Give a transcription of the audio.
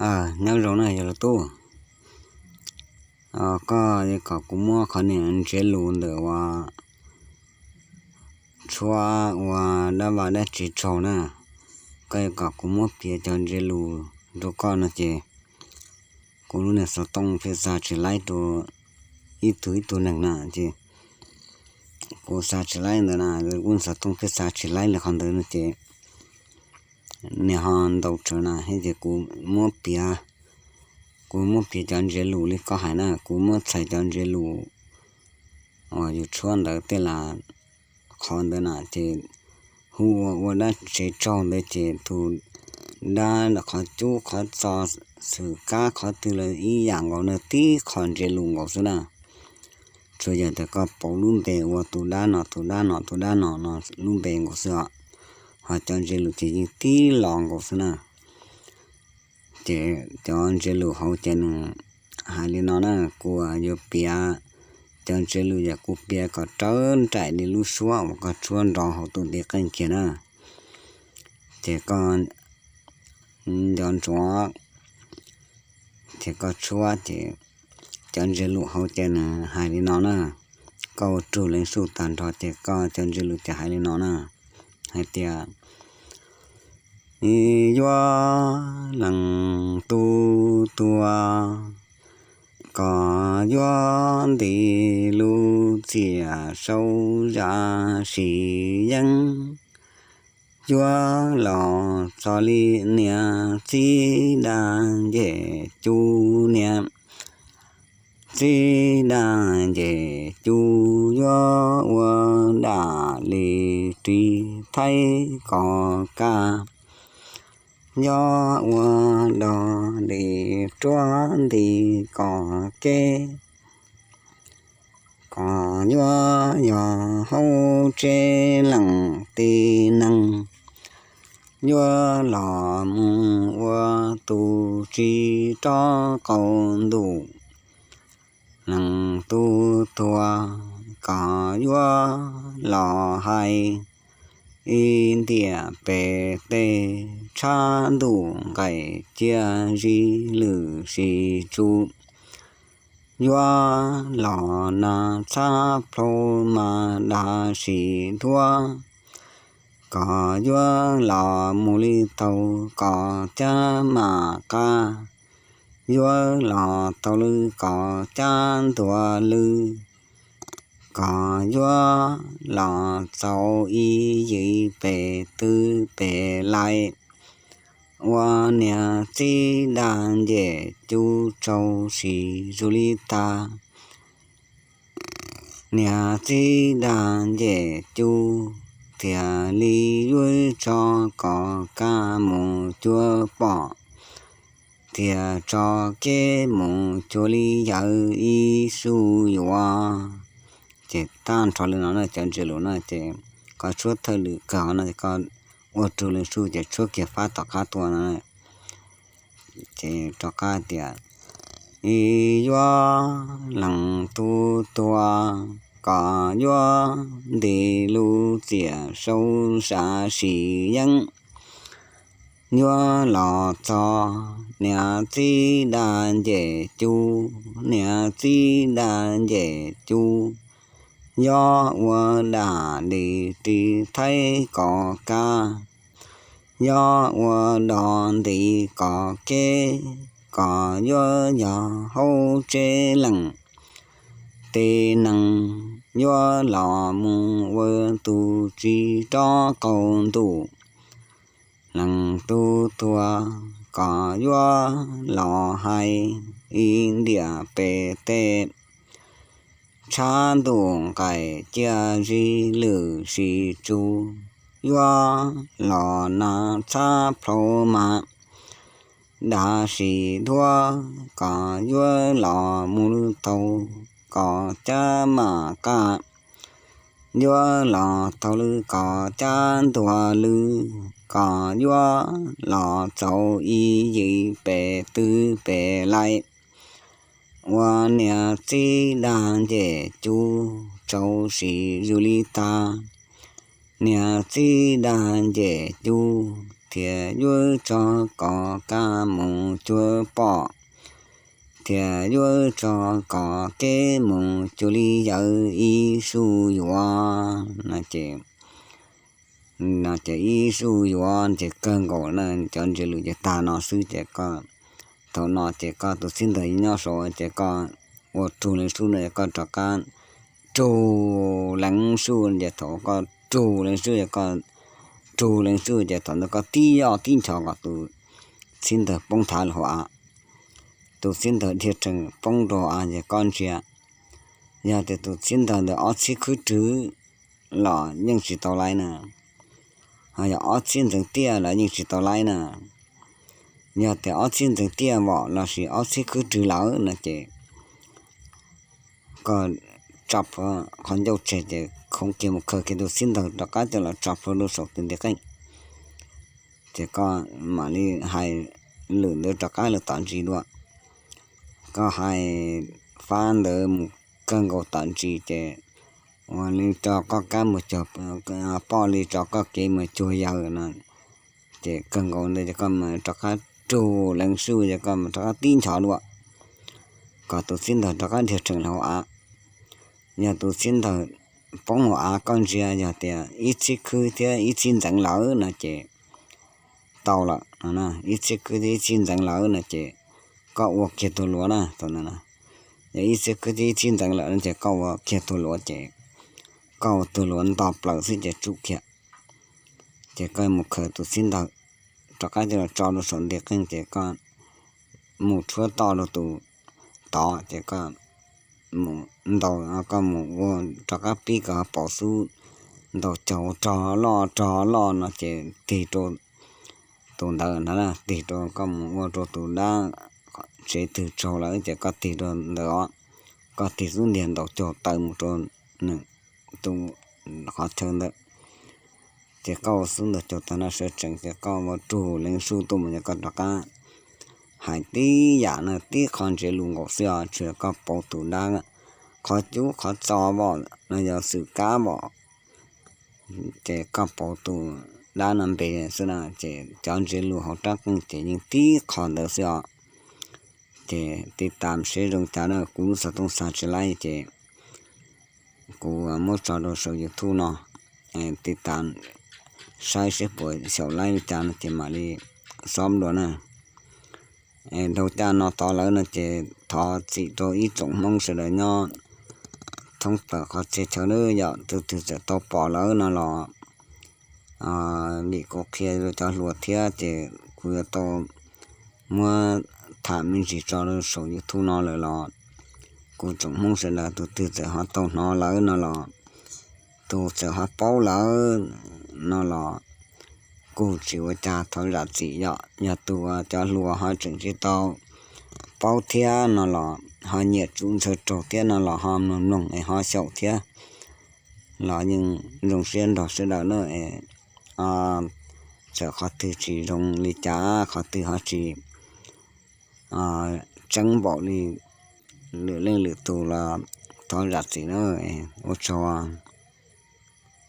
Nyob zoo na yog lus tub, koj kom kuv muab qhov niag ntsiav lus ntawm uas tshuab ua dab vaj dab tsev tsaug na, koj yuav kom kuv muab piav cov ntsiav lus rau koj no ces kuv lub niag xov tooj pheej xa tsis laib rau ib tug ib tug neeg na ces kuv xa tsis laib ntawd na, kuv xov tooj pheej xa tsis laib li qhov ntawd no ces niag ho ntau tsawv na thiab ces kuv muab piav, kuv muab piav cov ntsiav lus li koj hais na, kuv muab txhais cov ntsiav lus uas yus tshuab ntawd tej las qhov ntawd na ces hu ua ua dab tsev tsaug ntawd ces tus dab qhov cub qhov txos xwm kab qhov twg los ib yam nkaus na, tib qho ntsiav lus nkaus xwb na. Tsuas yog tias koj pauv lub npe ua tus dab no tus dab no tus dab no no lub npe nkaus xwb os, ho cov ntsiav lus ces yeej tib lo nkaus xwb na. Ces cov ntsiav lus hauv ces nws hais li no na, kuv yuav piav cov ntsiav lus yog kuv piav kom raws nraim li lub suab uas koj tshuab nrov hauv tus ntiv qeej kiag na. Ces koj nco ntsoov, ces koj tshuab ces cov ntsiav lus hauv ces nws hais li no na, koj ua rug leej suj tag nrho ces koj cov ntsiav lus ces hais li no na, hais tias yuav leej tub tuag, koj yuav nti lub txiaj saub zam sim yeeb, yuav los txog li niag txib dag ncem cub niag txib dag ncem cub, yuav ua dam li ris thaib kos kaj, yuav ua dog li ruab nti kos kev, koj yuav yog hauv tsev leej tib neeg, yuav los mus ua tus tsis rov qaum ntuj. Leej tub tuag, koj yuav los hais ib ntiam pem tej, tshav ntuj nqaim cia zis lwm sis tsu, yuav los nag txhab plhau mas dag sim duab, koj yuav los mus li taug koj cab mam qab, yuav los taug lwm koj cab ntuag lwm, koj yuav los txaus ib yim pem twb pem lais, ua niag txib dag ncem cub tsaug sim zuj li tag. Niag txib dag ncem cub, thiaj li yuav tso koj kab mus cuab pom, thiaj tso kev mus cuag li yawg ib su yuav. Ces tag nrho li no na cov ntsiav lus no ces koj tshuab thawj lwm kawg no ces koj ua rug leej suj ces tshuab kiag fab tom qab tuaj no. Ces rov qab tias, yuav leej tub tuag, koj yuav nti lub txiaj saub zam sim yeeb, yuav los txog niag txib dag ncem cub, niag txib dag ncem cub, yuav ua dam li ris thaib kos kaj, yuav ua dog nti kos kev, koj yuav yog hauv tsev leej tib neeg, yuav los mus ua tus tsis rov qaum ntuj. Leej tub tuag, koj yuav los hais ib ntiam pem tej, tshav ntuj nqaim cia zis lwm sis tsu, yuav los nag txhab plhau mas dag sim duab, koj yuav los mus lwm taug koj cab mam qab, yuav los taug lwm koj cab ntuag lwm, koj yuav los txaus ib yim pem twb pem lais, ua niag txib dag ncem cub tsaug sim zuj li tag. Niag txib dag ncem cub, thiaj yuav tso kom kab mus cuag poj, thiaj yuav tso kom kev mus cuag li yawg ib suj yuav no ces, no ces ib suj yuav ces kawg nkaus na. Cov ntsis lus ces tag no xwb ces koj, thaum no ces koj tus txhiab ntawd nyob saud ces koj ua rug leej suj no es koj rov qab rug leej suj ces thaum koj rug leej suj es koj rug leej suj ces thaum ntawd koj tib yoj tib nchos kom tus txhiab ntawd poob nthav los hauv av. Tus txhiab ntawd dhia rhees poob rau av ces koj ntsia, yog tias tus txhiab ntawd ntawd ob txhib khwb rwg los yeej tsis tau laib na, ho yog ob txhib ntxeev tiaj los yeej tsis tau laib na. Yog tias ob txhib ntxeev tiaj vom lossis ob txhib khwb rwg lawm no ces koj tso plhuav qhov ncauj tseg ces khoov kiag mus khaws kiag tus txhiab ntawd rov qab coj los tso plhuav rau saum tus ntiv qeej, ces koj mam li hais lwm ntawd rov qab los tom ntsis dua. Koj hais fab ntawd mus kawg nkaus tom ntsis ces ua li tso koj kab mus cuag poj li tso koj kev mus cuag yawg no, ces kawg nkaus ntawd ces koj mam rov qab rug leej suj ces koj mam rov qab tib nchos dua kom tus txhiab ntawd rov qab dhia rhees los hauv av. Yog tus txhiab ntawd poob hauv av koj ntsia yog tias ib txhib khwb thiab ib txhib ntxeev lawm no ces tau lawm, ib txhib khwb thiab ib txhib ntxeev lawm no ces koj ua kiag tus luav na, thaum ntawd na. Yog ib txhib khwb thiab ib txhib ntxeev lawm no ces koj ua kiag tus luav ces koj ua tus luav nto plaws xwb ces tsum kiag. Ces koj mus khaws tus txhiab ntawd rov qab coj los tso rau saum ntiv qeej ces koj mus tshuab toj rau tus tod ces koj mus ntaus, koj mus ua rov qab pib kom pauv xub, ntaus caug rog loj rog loj no ces tig rau tus ntawd ntag, tig rau, koj mus ua rau tus dab tsev twg tsaug lawm ces koj tig rau ntawd os, koj tig xub ntiag ntaus caug taw mus rau nws tus qhov chaw ntawd. Ces koj ua xub ntaus caug taw no sawv tsees ces koj ua rug leej suj tuaj mus ces koj rov qab hais tib yam no tib qho ntsev lus nkaus xwb os, tsuas yog koj pauv tus dab qhov cub qhov txo vom los yog xwm kab vom, ces koj pauv tus dab no npe xwb na, ces cov ntsev lus hauv rab qeej ces yeej tib qho ntawd xwb os. Ces tiv tam seb zoo cas na, kuv lub xov tooj xa tsis laib ces kuv muab tso rau saum YouTube no, tiv tam saib seb puas xyaum laib li cas no ces mam li xob dua na. Dhau caj no tod lawm no ces thov txim rau ib tsoom Hmoob sawv daws nyob thoob plaws qhov txhia chaw nawb, yog tus twg txawm tau pom lawm no los vim kuv qhia rau cov hluas thiab ces kuv yuav tau muab tham me ntsis tso rau saum YouTube no lawm los kuv tsoom Hmoob sawv daws tus twg txawm ho tau hnov lawm no los, tus txawm ho paub lawm no los kuj tsis ua cas, thov zam txim. Yog, yog tus cov hluas ho tseem tsis tau paub thiab no los ho nyiam tsuj ntshaw raug thiab no los ho mloog mloog es ho xyaum thiab los yeej zoo siab nrog sawv daws na. Txawm qhov twg tsis zoo li cas, qhov twg ho tsis tseeb npaum li lwm leej lwm tus los thov zam txim na. Ua tsaug.